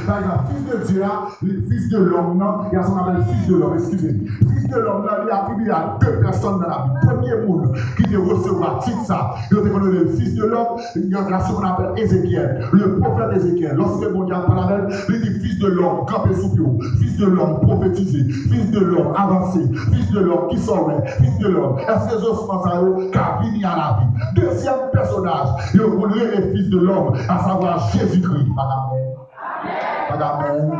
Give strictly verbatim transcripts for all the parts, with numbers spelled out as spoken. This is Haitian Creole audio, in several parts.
Pa egzanp, Fils de Dieu a, li, Fils de l'homme nan, il y a ce qu'on appelle Fils de l'homme, excusez-moi. Fils de l'homme nan, li atribye a de pèsòn nan Labib. Premye moun ki te resevwa tit sa, yo te konn rele l Fils de l'homme, il y a ce qu'on appelle Ézéchiel, le prophète Ézéchiel. Lòske Bondye ap pale avè l, li di, Fils de l'homme, kanpe sou pye w. Fils de l'homme, prophétiser. Fils de l'homme, avanse. Fils de l'homme, kisa w wè? Fils de l'homme, èske osman sa yo ka vini a lavi? Dezyèm pèsonaj, yo konn rele Fils de l'homme, à savoir Jésus-Christ. Amen. Amen.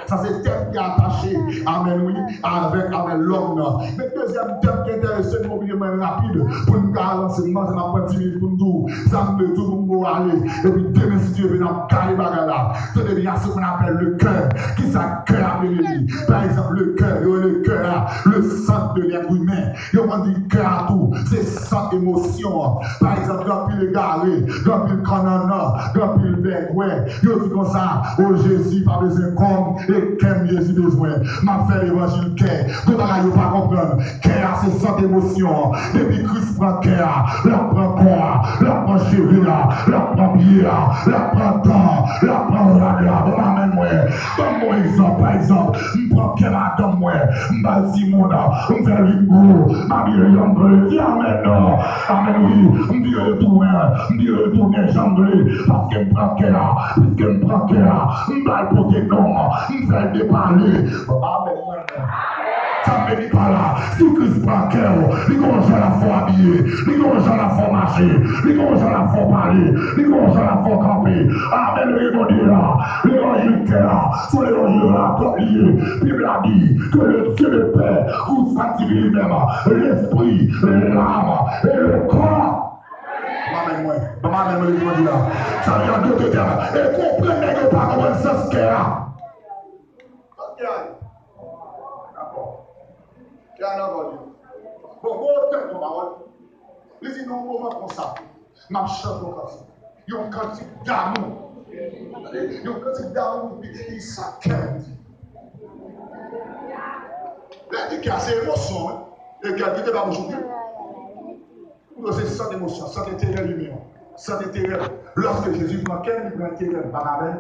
Sa se tèm ki atache, amen, wi, avèk, avèk lòm nan. Men dezyèm tèm ki enterese m, m oblije mwen rapid pou n ka avanse. M panse m ap pran dis minit pou m di w sa m vle di w pou m go ale. Epi demen, si Dye vle, n ap kale bagay la. Se depi a ce qu'on appelle le cœur. Kisa kè a vle di? Pa egzanp, le cœur, yo rele kè a, le centre de l'être humain. Yo konn di kè a tou, se sant emosyon an. Pa egzanp, gen anpil egare, gen anpil kannannan, gen anpil bègwè. Yo di konsa, o Jezi pa bezwen kò m, e kè m Jezi bezwen. M ap fè levanjil kè. Gen bagay yo pa konprann. Kè a se sant emosyon an. Depi Kris pran kè a, l ap pran kò a, l ap pran cheve a, l ap pran pye a, l ap pran dan an, l ap pran rad la. Bon, amèn mwen. Ban m yon egzanp. Pa egzanp, m pran kè madanm mwen, m ba l timoun, m fè l vin gwo, m abiye l jan m vle. Di amèn non. Amèn wi. M vire l tounen, m vire l tounen jan m vle, paske m pran kè a, piske m pran kè a, m ba l pote non, m fè l depale. Amèn mwen. Sa m vle di pa la, si Kris pran kè w, li gon jan l ap fè w abiye, li gon jan l ap fè w mache, li gon jan l ap fè w pale, li gon jan l ap fè w kanpe. Amèn, levanjil la, levanjil kè a, se levanjil la, kòm li ye. Bib la di que le Dieu de paix vous sanctifie lui-même, l'esprit, l'âme et le corps. Amèn mwen, amèn mwen, levanjil la. Sa vle di an de tèm, e konprann nèg yo pa konprann sans kè a. Kè a nan kò li. Bon, bon, tèt yon pawòl. Li di, nan yon moman konsa, m ap chante yon kantik. Yon kantik damou. Yon kantik damou, li, li sa kè m di. Lè di kè a, se emosyon, wi. E kè a kite pa bouch ou pi. Ou se sant emosyon, sant enterè imen an. Sant enterè. Lòske Jezi pran kè m, li pran enterè m. Pa amèn?